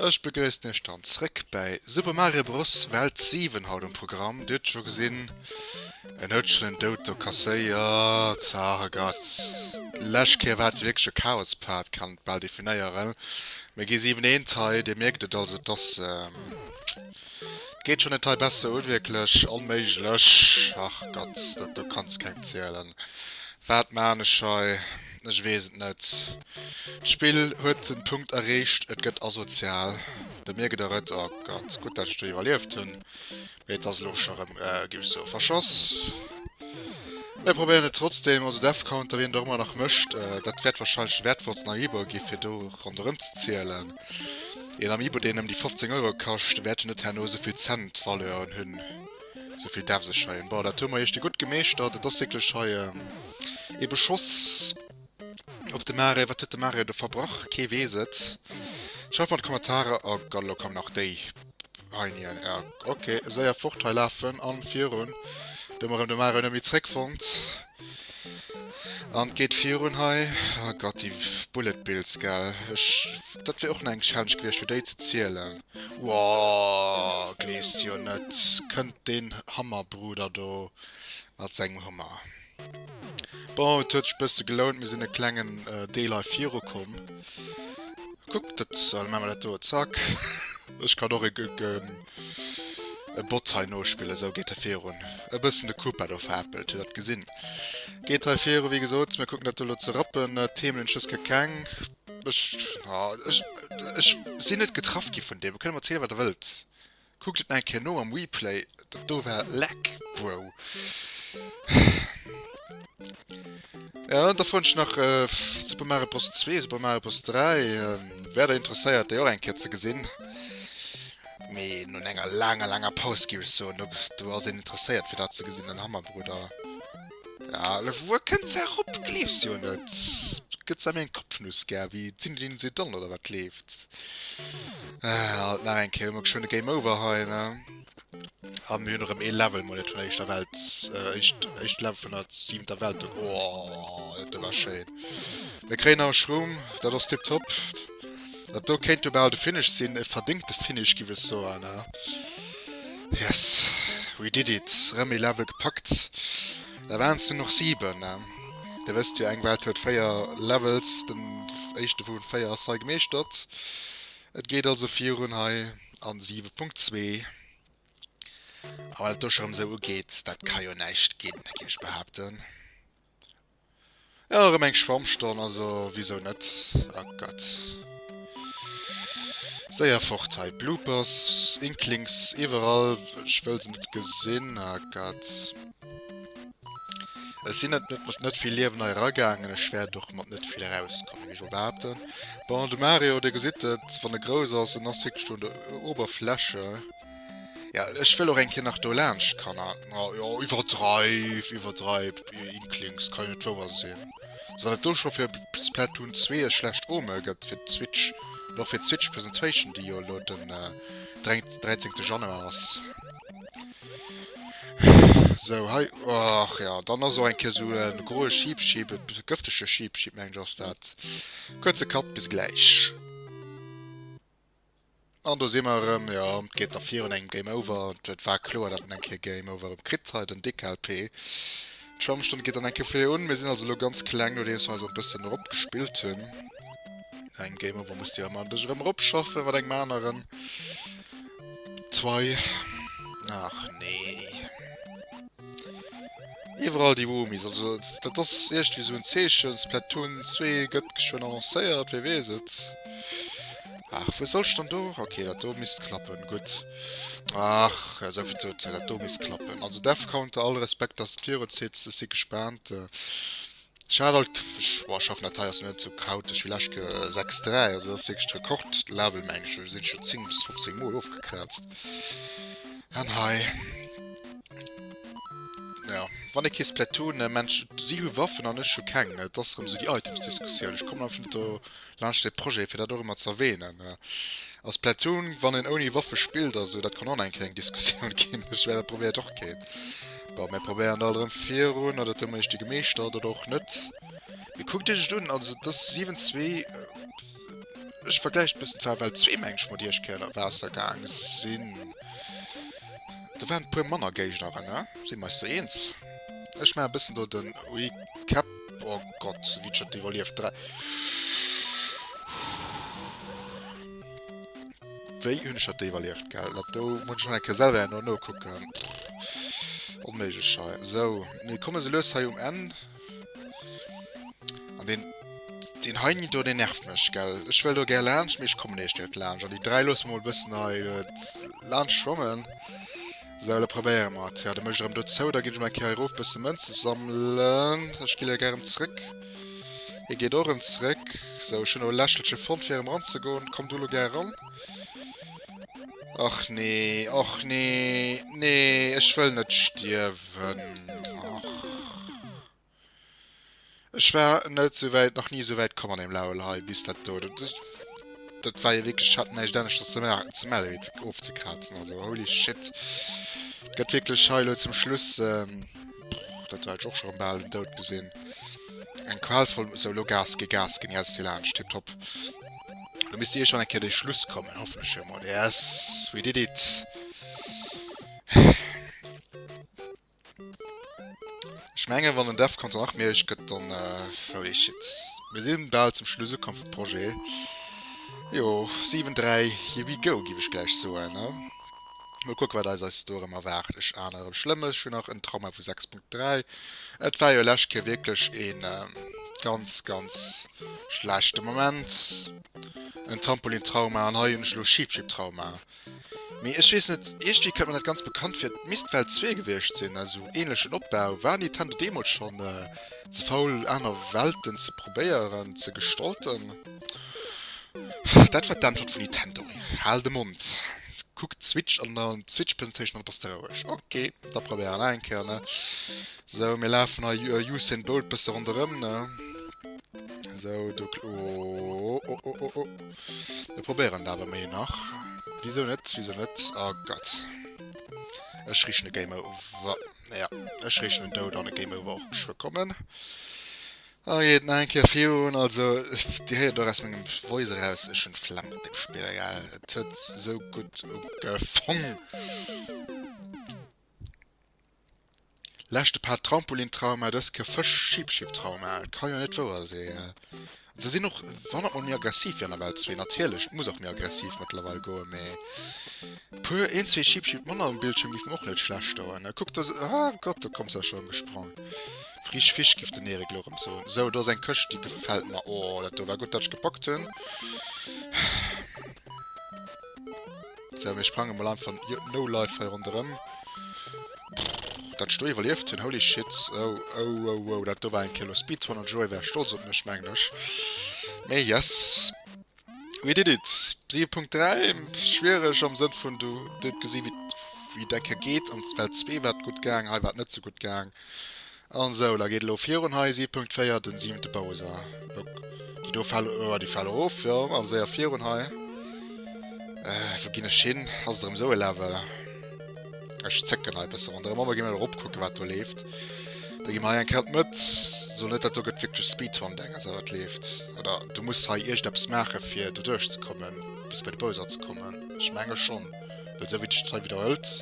Ech begréissen iech dann zréck bäi Super Mario Bros. Welt 7 haut um Programm. Dir hutt scho gesinn, en huet schon en Doud do kasséiert. Ach Gott, lescht Kéier war et wierklech e Chaos-Part, kann et bal definéieren. Mir gi 7 eent hei, dir mierkt et also, et ass, et geet schon net hei besser un, wierklech onméiglech. Ach Gott, dat do kanns kengem zielen. Wat maan ech hei? Ech weess et net. D'Spill huet den Punkt erreecht, et gëtt asozial. Da mierkt der et. Oh Gott, gutt dat ech do iwwerlieft hunn. Mee et ass elo scho rëm, géif ech soen, verschoss. Mir probéieren et trotzdem. Also Death Counter, wien et och ëmmer nach mécht, dat wäert wahrscheinlech de wäertvollsten Amiibo gi fir do ronderëm ze zielen. Een Amiibo deen ëm déi 15 Euro kascht, wäert jo net herno esouvill Cent Valeuren hunn. Souvill därf sech hei. Bon, dat hu mer éischte gutt gemeeschtert. Et ass wierklech hei ee Beschoss op de Mario. Wat huet de Mario do verbrach? Kee weess et. Schreift mer an d'Kommentarer. Oh Gott, elo kommen nach déi Heinien. Ja, ok, séier fort hei lafen an virun. Do hu mer erëm de Mario net méi zréckfonnt. An et geet virun hei. Oh Gott, déi Bullet Bills, gell. Ech, dat wier och nach eng Challenge gewiescht, fir déi ze zielen. Woah, glees jo net, kënnt deen Hammerbruder do mat sengem Hummer. Bon, et huet sech bësse gelount, mir sinn e klengen Deel hei viru komm. Kuck, dat, da maache mer dat do, zack. Ech kann och e Bot hei nospillen, esou geet hei virun. E bëssen de Koopa do veräppelt, hutt der dat gesinn? Geet hei viru, wéi gesot, mir kucken dat do elo ze rappen. Themen hunn ech dës Kéier keng. Ech, ech, ech sinn net getraff gi vun deem. Kënnt mer erzielen, wat der wëllt. Kuckt et nach eng Kéier no am Replay. Dat do war Lag, Bro. Ja, an da fonnt ech nach Super Mario Bros. 2, Super Mario Bros. 3. Wär der interesséiert, déi och eng Kéier ze gesinn? Mee no enger laanger, laanger Paus, géif ech soen. Do, do ass een interesséiert, fir dat ze gesinn, den Hammerbrudder. Ja, wuer kënnt se erop? Gleefs jo net. Gëtt se mir eng Kopfnuss gär wéi Zinedine Zidane oder wat leeft? Alt nach eng Kéier hu mer geschwënn e Game Over hei, ne? A mir hunn erëm ee Level mol net vun der éischter Welt, éischt, éischt Level vun der siwenter Welt. Oh, dat do war schéin. Mir kréien nach e Schroom, dat ass tiptop. Dat do kéint jo bal de Finish sinn, e verdéngte Finish giff ech soen, ne? Yes, we did it! Rëm ee Level gepackt. Da waren es nur noch 7, ne? Dir wësst jo, eng Welt huet 4 Levels, den éischte vun 4 ass hei gemeeschtert. Et geet also virun hei an 7.2. A wann et do scho rëm esou ugeet, dat ka jo näischt ginn, géif ech behaapten. Jo, erëm eng Schwammstonn, also wisou net? Oh Gott. Séier fort hei. Bloopers, Inklings, iwwerall. Ech wëll se net gesinn. Oh Gott. Ech sinn net mat net vill Liewen hei eragaangen. Ech wäert och mat net vill erauskommen, géif ech mol behaapten. Bon, de Mario, dir gesitt et, wann e grouss ass, en ass wierklech do un der Oberfläche. Ja, ech wëll och eng Kéier nach do laanscht, Kanner. Oh, jo, iwwerdreiw, iwwerdreiw, Inklings, kann jo net wouer sinn. Also wann et do scho fir Splatoon 2 e schlecht Ome gëtt fir d'Switch, an och fir d'Switch Presentation, déi jo elo den 13. Januar ass. Sou, hei, ach ja, dann ass och eng Kéier sou e groe Sheep-Sheep, e gëftege Sheep-Sheep, mengen ech ass dat. Kuerze Cut, bis gläich. An do si mer erëm. Jo, et geet da virun engem Game Over. Et war kloer, datt en eng Kéier Game Over erëm kritt hei, den DKLP. D'Schwammstonn geet dann eng Kéier fir un. Mir sinn also elo ganz kleng, nodeems mer eis e bëssen eropgespillt hunn. No engem Game Over muss de jo ëmmer dech erëm eropschaffen mat engem aneren. Zwei. Ach nee. Iwwerall déi Womies, also dat ass iergendwéi esou en Zeechen, Splatoon 2 gëtt geschwënn annoncéiert, wie weess et. Ach, wou soll ech dann do? Ok, dat do misst klappen, gutt. Ach, esou vill zur Zäit, dat do misst klappen. Also Death Counter, all Respekt, dass de d'Virun zitt, ech si gespaant. Ech hat alt, ech, boah, ech hoffen dat hei ass net esou chaotesch wéi lescht Kéier, 6, 3, also dat ass wierklech d'Rekordlevel meng ech, do sinn ech jo 10 bis 15 mol ofgekrazt. An hei, ja. Wann ee kee Splatoon Mensch, si hu Waffen an ech hu keng. Et ass erëm esou déi Items-Diskussioun. Ech kommen einfach net do laanscht dee Projet, fir dat och ëmmer ze erwähnen. A Splatoon, wann een ouni Waffe spillt a sou, dat kann och nach eng Kéier eng Diskussioun ginn. Ech mengen, dat probéiert och keen. Bon, mir probéieren alt erëm virun, oder dat hu mer iergdi gemeeschtert oder och net. Mee kuckt iech et un, also et ass 7, 2, ech vergläichen e bëssen, et war Welt 2, mengen ech, wou mer déi éischt Kéier ënner Waasser gaang sinn. Do waren e puer manner Géigneren, ne? Si mer eis do eens? Ech maachen e bëssen do den Recap. Oh Gott, wéi ech dat iwwerlieft. 3. Wéi hunn ech dat do iwwerlieft, gell? Dat do muss ech nach eng Kéier selwer herno nokucken. Onméiglech hei. Sou, mir komme sou lues hei um Enn. An deen, deen Heini do, deen nervt mech, gell. Ech wëll do gär laanscht, mee ech kommen eescht net laanscht. An déi 3 loosse mer mol e bëssen hei laanscht schwammen. Sou, elo probéiere mer et. Jo, da mécht erëm do zou. Da ginn ech mol eng Kéier hei erof bësse Mënze sammelen. Ech gi lo gär erëm zrëck. Hie geet och erëm zrëck. Sou, ech hunn elo e Lächelche fonnt, fir erëm eranzegoen. Komm du elo gär eran. Och nee, och nee, nee, ech wëll net stierwen. Och. Ech war net sou wäit, nach ni sou wäit komm an deem Level hei, bis dat do. Dat, dat war jo wierklech, ech hat näischt aneschters ze maachen, ze mellen, wéi ze ofzekrazen. Also, holy shit. Et gëtt wierklech hei elo zum Schluss, ähm, dat hat ech och scho rëm bal den Doud gesinn. Eng qualvoll, sou, elo Gas gi, Gas ginn, yes, si laanscht, tipptopp. Lo misst iergendwann eng Kéier de Schluss kommen, hoffen ech jo mol. Yes, we did it! Ech mengen, wann den Death Counter nach méi héich gëtt, dann... Holy shit. Mir sinn bal zum Schluss ukomm vum Projet. Jo, 7, 3, here we go, giff ech gläich soen, ne? Mol kucken, wat eis eis do erëm erwaart. Ech ahnen erëm Schlëmmes. Ech hunn nach en Trauma vu 6.3. Et war jo lescht Kéier wierklech een ganz, ganz schlechte Moment. En Trampolin-Trauma an hei hunn ech elo Sheep-Sheep-Trauma. Mee ech weess net, iergendwéi kënnt mer dat ganz bekannt vir. Et misst Welt 2 gewiescht sinn, esou ähnlechen Opbau. War Nintendo deemools schonn ze faul aner Welten ze probéieren ze gestalten? Dat war d'Äntwert vun Nintendo, Hal de Mond, kuck d'Switch an der Switch Presentation an da bass de roueg. Ok, da probéiere nach eng Kéier, ne? Sou, mir lafen hei Usain Bolt bësse ronderëm, ne? Sou, do, oh, oh, oh, oh, oh. Mir probéieren dat awer méi nach. Wisou net, wisou net? Oh Gott. Ech richen e Game Over. Ja, ech richen en Doud an e Game Over och geschwë kommen. A geet nach eng Kéier virun. Also, Dir héiert och aus mengem Voice eraus, ech hunn d'Flemm mat deem Spill, egal. Et huet esou gutt ugefong. Leschte Part Trampolin-Trauma, dës Kéier Fësch-Sheep-Sheep-Trauma. Et ka jo net wouer sinn, gell. Se sinn och wannert mol méi aggressiv wéi an der Welt 2. Natierlech, et muss och méi aggressiv mëttlerweil goen, mee puer, een, zwee Sheep Sheep manner um Bildschierm giff mer och net schlecht doen. Kuck, do, ah Gott, do komm se scho erëm gesprong. Frisch Fisch, giff den Erik elo erëm soen. Sou, do ass eng Këscht, déi gefält mer. Oh, dat do war gutt, dat ech gepackt hunn. Sou, mir sprange mol einfach no life hei ronderëm. Dat ech do iwwerlieft hunn, holy shit. Oh, oh, oh, oh, dat do war eng Kéier elo Speedrun an Joé wär stolz op mech, mengen ech. Mee yes, we did it! 7.3, schwiereg am Sënn vun du huet gesi wéi wéi et eng Kéier geet. An Welt 2 war et gutt gaang, hei war et net sou gutt gaang. An sou, da geet elo virun hei, 7.4, den siwente Bowser. Déi do fale, oh, déi fale of, jo, a séier virun hei. Äh, wou ginn ech hin? Ass et erëm sou e Level? Ech zécken hei e bësse ronderëm. Awer gi mir erop kucken, wat do leeft. Da gi mer hei eng Kéier an d'Mëtt. So net, dat do gëtt wierklech Speedrun-Deng, also wat leeft. Oder du muss hei iergendeppes maachen, fir do duerchzekommen, bis bei de Bowser ze kommen. Ech menge schonn, well sou wéi sech dat hei widderhëlt.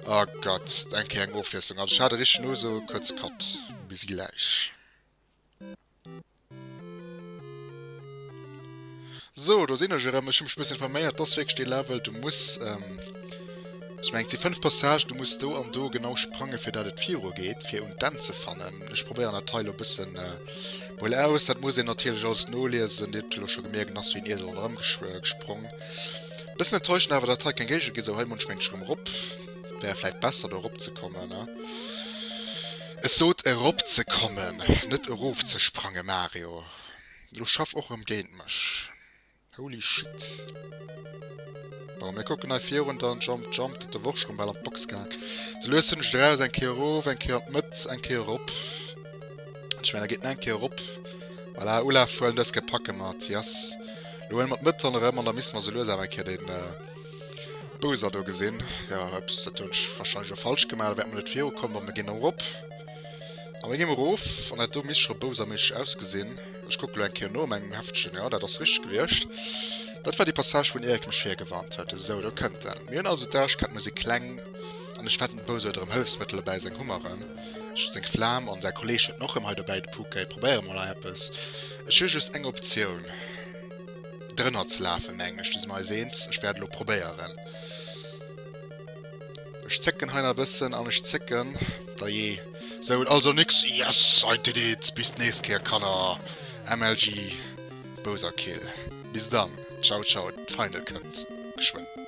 Oh Gott, eng Kéier eng Ofwiesslung. Also ech hat e richtegen Uso, kuerze Cut. Bis gläich. Sou, do sinn ech erëm. Ech hu mech e bëssen informéiert, et ass wierklech dee Level, du muss, ech mengen et si 5 Passagen, du muss do an do genau sprange fir dat et viru geet, fir un d'Enn ze fannen. Ech probéieren dat hei elo e bëssen mol aus. Dat muss een natierlech alles noliesen. Dir hutt elo scho gemierkt, en ass wéi en Iesel ronderëm gesprong. Bëssen enttäuschend awer dat hei keng Géigend ginn, sou hei munch mengt ech rem erop. Wär vläit besser do erop ze kommen ne? Ech sot erop ze kommen, net erof ze sprange Mario. Lo schaff och rem géint mech. Holy shit. Bon, mir kucken hei virun dann. Jump, jump. Dat do wor schon bal an d'Box gaang. Sou lues hunn ech et eraus. Eng Kéier erof, eng Kéier an d'Mëtt, eng Kéier erop. Ech mengen, da geet en eng Kéier erop. Voilà, Ulaf huelen, dës Kéier packe mer et. Yes. Lo huele mer d'Mëtt dann erëm an da misste mer sou lues awer eng Kéier den Bowser do gesinn. Jo, ups, dat hunn ech wahrscheinlech elo falsch gemaach. Da wäerte mer net virukommen. Bon, mir ginn erop. A mir ginn erof. An dat do misst scho Bowser-méisseg ausgesinn. Ech kucke lo eng Kéier no a mengem Heftchen. Jo, dat ass richteg gewiescht. Dat war déi Passage, wou den Eric mech virgewarnt huet. Esou, do kënnt en. Mir hunn also d'Aarschkett, mir si kleng an ech wetten, de Bowser huet erëm Hëllefsmëttel dobäi, seng Hummeren, seng Flam an säi Kolleeg huet en och erëm hei dobäi, de Pukei. Probéiere mol hei eppes. Ech hu just eng Optioun, drënner ze lafen, mengen ech. Do si mer eis eens. Ech wäert elo probéieren. Ech zécken hei nach e bëssen an ech zécken. Dajee. Sou, also nix. Yes, I did it! Bis d'nächst Kéier, Kanner. MLG Bowser Kill. Bis dann. Ciao, ciao. D'Final kënnt geschwënn.